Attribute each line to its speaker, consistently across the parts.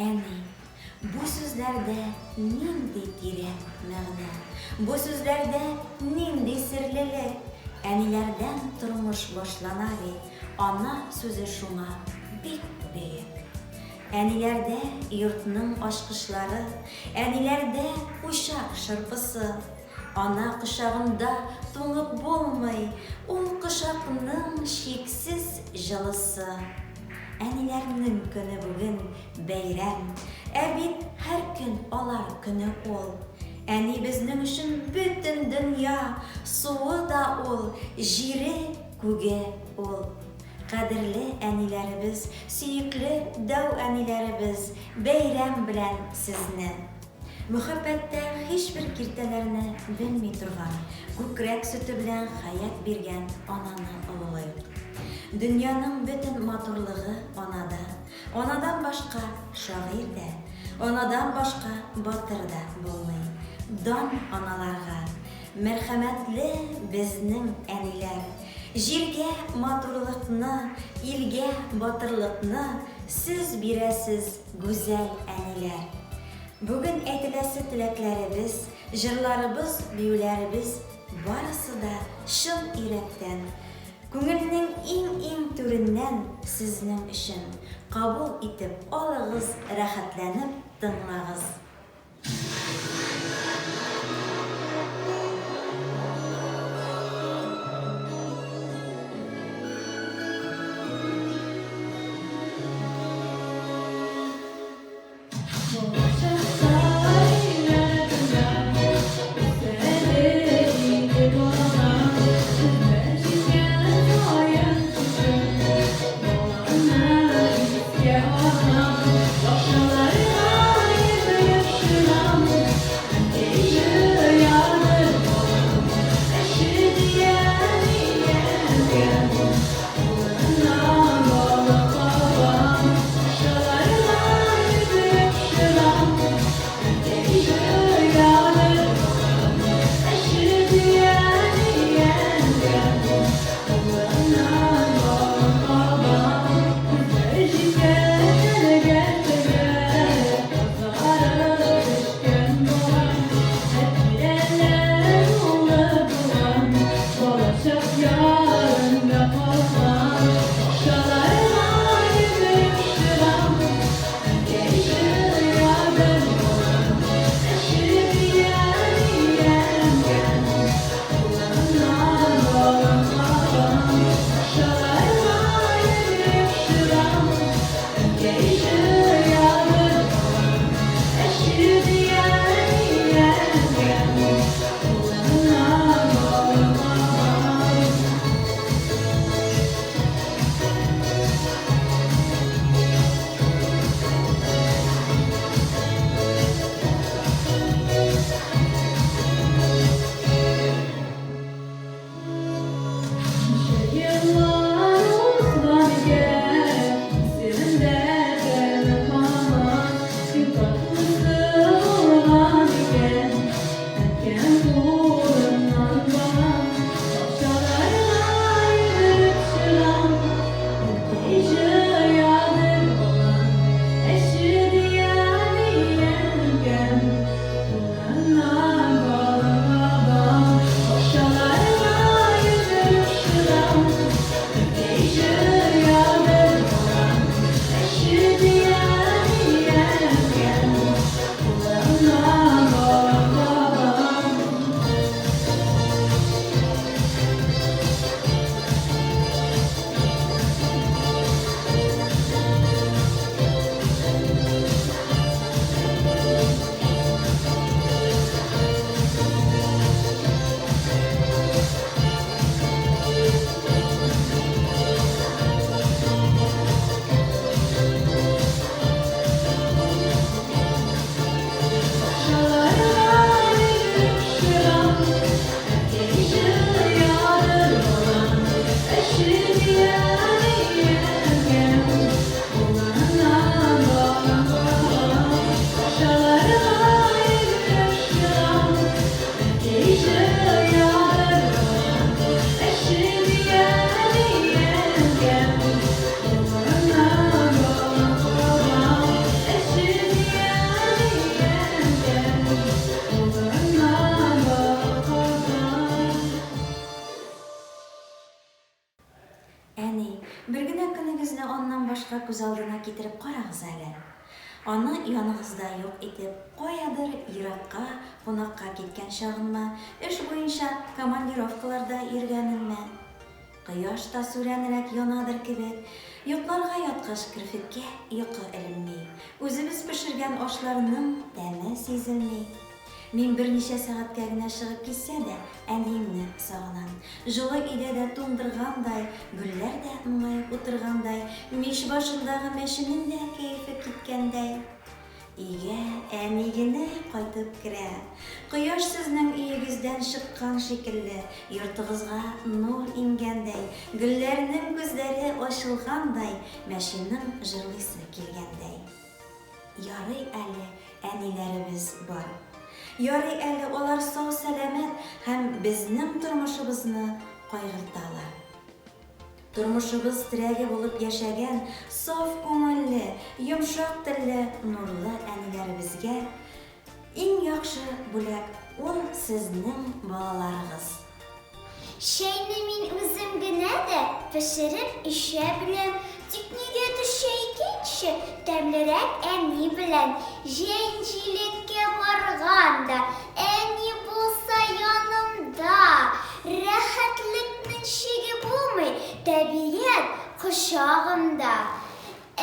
Speaker 1: Әни. Бу сүзләрдә нинди тирән мәгънә, бу сүзләрдә нинди серлелек! Әниләрдән тормыш башлана бит, ана сүзе шуңа бик бөек. Әниләрдә йортның ачкычлары, әниләрдә учак шырпысы. Ана кочагында туңып булмый, ул кочакның чиксез җылысы. Әниләрнең көне бүген бәйрәм, ә бит һәр көн алар көне ул. Әни безнең өчен бөтен дөнья, суы да ул, җире, күге ул. Кадерле әниләребез, сөекле дәү әниләребез, бәйрәм белән сезне! Мөхәббәттә һичбер киртәләрне белми торган, күкрәк сөте белән хәят биргән ананы олылыйк. Дөньяның бөтен матурлыгы анада. Анадан башка шагыйрь дә, анадан башка батыр да булмый. Дан аналарга! Мәрхәмәтле безнең әниләр! Җиргә матурлыкны, илгә батырлыкны сез бирәсез, гүзәл әниләр! Бүген әйтеләсе теләкләребез, җырларыбыз, биюләребез барысы да чын йөрәктән, күңелнең иң-иң түреннән сезнең өчен. Кабул итеп алыгыз, рәхәтләнеп тыңлагыз. Бер генә көнегезне аннан башка күз алдына китереп карагыз әле. Аны яныгызда юк итеп, каядыр еракка кунакка киткән чагынмы, эш буенча командировкаларда йөргәненме? Кояш та сүрәнрәк янадыр кебек. Йокларга яткач, керфеккә йокы эленми. Үзебез пешергән ашларның тәме сизелми. Мин берничә сәгатькә генә чыгып китсә дә, әниемне сагынам. Җылы өйдә дә туңдыргандай, гөлләр дә моңаеп утыргандай, мич башындагы мәченең дә кәефе киткәндәй. Өйгә әни генә кайтып керә. Кояш сезнең өегездән чыккан шикелле, йортыгызга нур иңгәндәй, гөлләрнең күзләре ачылгандай, мәченең җырлыйсы килгәндәй. Ярый әле әниләребез бар. Ярый әле алар сау-сәламәт һәм безнең тормышыбызны кайгырталар. Тормышыбыз терәге булып яшәгән саф күңелле, йомшак телле, нурлы әниләребезгә иң яхшы бүләк, ул сезнең балаларыгыз.
Speaker 2: Чәйне мин үзем генә дә пешереп эчә беләм, тик нигәдер чәй икенче тәмлерәк әни белән. Җәен җиләккә барганда, әни булса янымда, рәхәтлекнең чиге булмый, тәбиять кочагымда.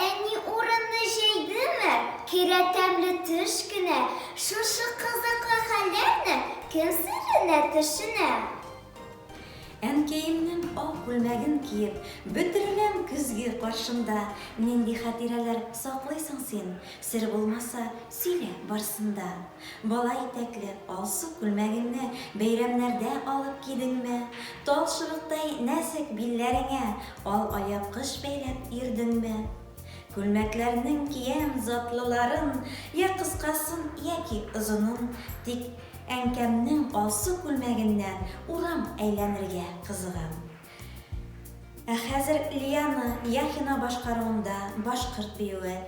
Speaker 2: Әни урынны җәйдеме, керә тәмле төш кенә. Шушы кызыклы хәлләрне кем серенә төшенә?
Speaker 1: Әнкәемнең ак күлмәген киеп, бөтереләм көзге каршында. Нинди хатирәләр саклыйсың син? Сер булмаса, сөйлә барсын да. Бала итәкле алсу күлмәгеңне бәйрәмнәрдә алып кидеңме? Тал чыбыктай нәзек билләреңә ал алъяпкыч бәйләп йөрдеңме? Күлмәкләрнең киям затлыларын, я кыскасын, яки озынын, тик әнкәмнең алсу күлмәгеннән урам әйләнергә кызыгам. Ә хәзер Лиана Яхина башкаруында башкорт биюе.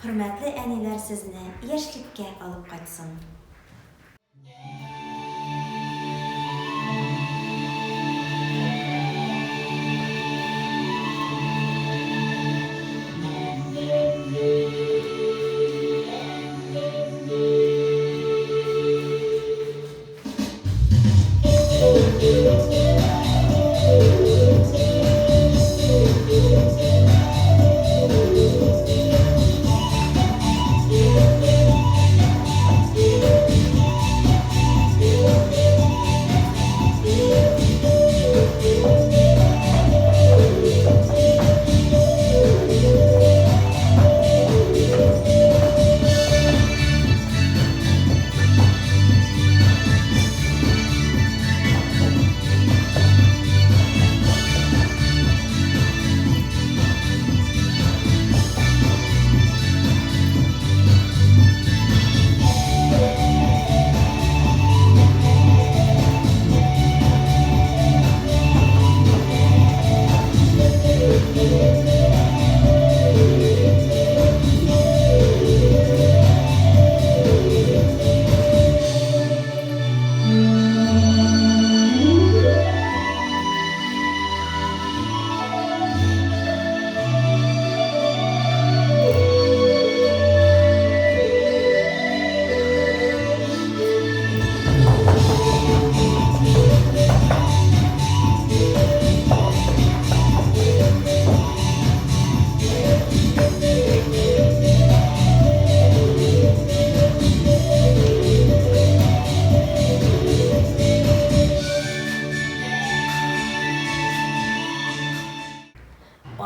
Speaker 1: Хөрмәтле әниләр сезне яшьлеккә алып кайтсын.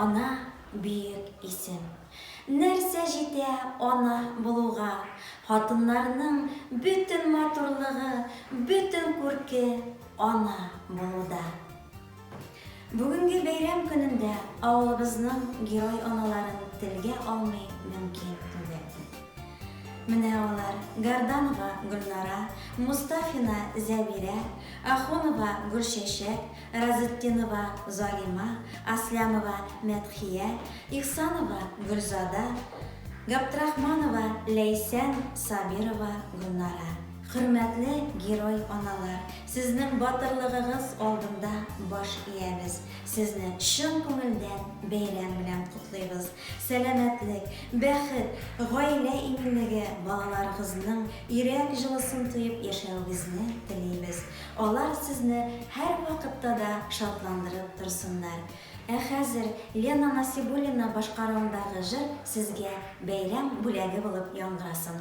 Speaker 1: Ана, бөек исем. Нәрсә җитә ана булуга? Хатыннарның бөтен матурлыгы, бөтен күрке ана булуда. Бүгенге бәйрәм көнендә авылыбызның герой аналарын телгә алмый мөмкин түгел. Менә алар, Гарданова Гөлнара, Мостафина Зәбирә, Ахунова Гөлчәчәк, Разетдинова Залима, Аслямова Мәдхия, Ихсанова Гөлзада, Габдрахманова Ләйсән, Сабирова Гөлнара. Хөрмәтле герой аналар, сезнең батырлыгыгыз алдында баш иябез. Сезне чын күңелдән бәйрәм белән котлыйбыз. Сәламәтлек, бәхет, гаилә иминлеге, балаларыгызның йөрәк җылысын тоеп яшәвегезне телибез. Алар сезне һәрвакытта да шатландырып торсыннар. Ә хәзер Лена Насибуллина башкаруындагы җыр сезгә бәйрәм бүләге булып яңгырасын.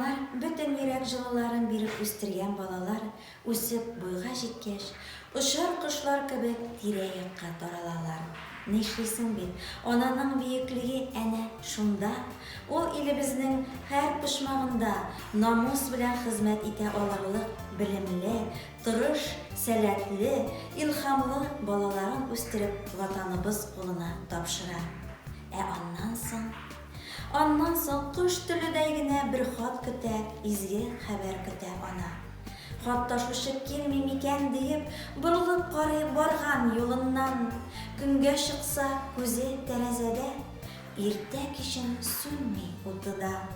Speaker 1: Аналар бөтен йөрәк җылыларын биреп үстергән балалар үсеп буйга җиткәч, очар кошлар кебек тирә-якка таралалар. Нишлисең бит, ананың бөеклеге әнә шунда, ул илебезнең һәр почмагында намус белән хезмәт итә алырлык белемле, тырыш, сәләтле, илһамлы балаларын үстереп Ватаныбыз кулына тапшыра. Ә аннан соң? Аннан соң кош теледәй генә бер хат көтә, изге хәбәр көтә ана. Хат ташучы килми микән диеп, борылып карый барган юлыннан. Көнгә чыкса, күзе тәрәзәдә, иртә-кичен сүнми уты да.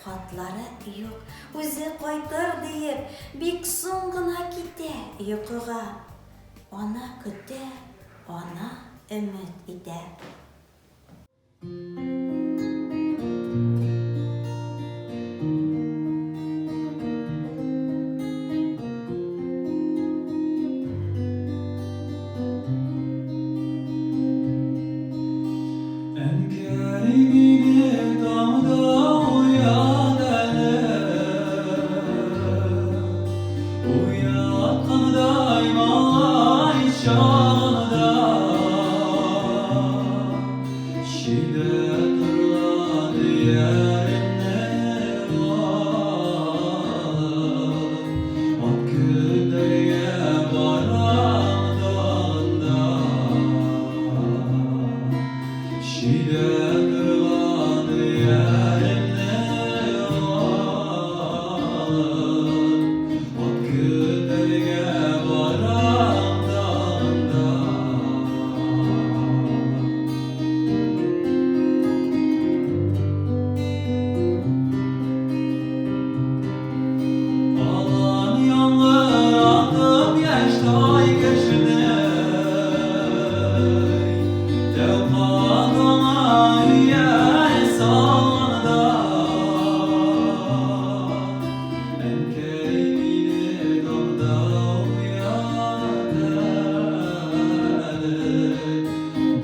Speaker 1: Хатлары юк, үзе кайтыр диеп, бик соң гына китә йокыга. Ана көтә, ана өмет итә.
Speaker 3: Әнкәй мине таңда уят әле, Уяткандай малай чагында. Чөйдә торган ияремне алып, Ат көтәргә барам тагында. Чөйдә торган ияремне алып, Ат көтәргә барам тагында. Алан яңгыратып яшь тай кешни, Тәү кат аңа ияр салганда. Әнкәй мине таңда уят әле,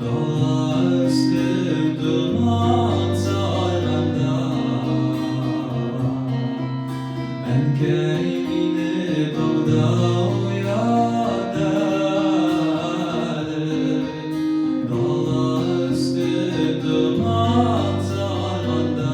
Speaker 3: Дала өстен томан сарганда. Әнкәй мине таңда уят әле, Дала өстен томан сарганда.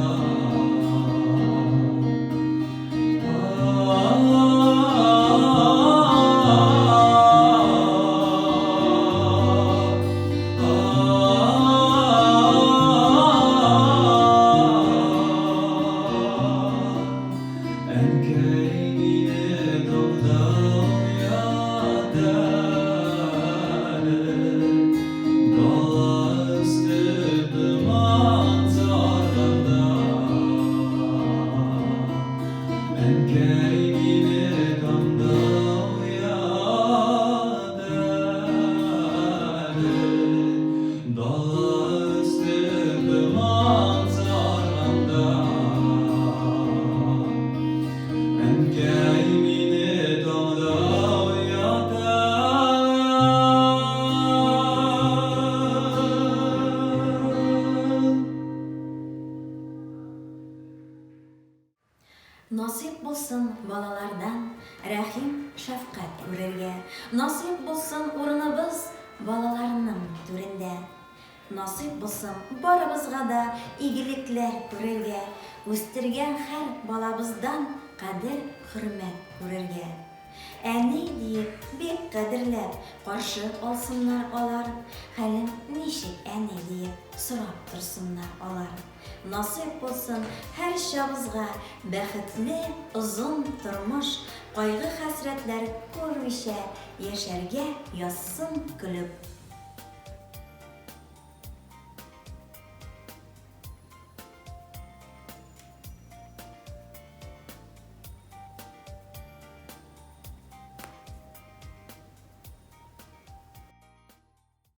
Speaker 3: Әнкәй мине таңда уят әле, Дала өсте томан сарганда. Әнкәй мине таңда уят әле, Дала өсте томан сарганда. Әнкәй мине таңда уят әле.
Speaker 1: Насыйп булсын балалардан рәхим, шәфкать күрергә, Насыйп булсын урыныбыз балаларның түрендә. Насыйп булсын барыбызга да игелекләр күрергә, Үстергән һәр балабыздан кадер-хөрмәт күрергә. Әни диеп бик кадерләп каршы алсыннар алар, Хәлең ничек, әни диеп сорап торсыннар алар. Насыйп булсын һәрчабызга бәхетле озын тормыш, Кайгы-хәсрәтләр күрмичә яшәргә язсын көлеп.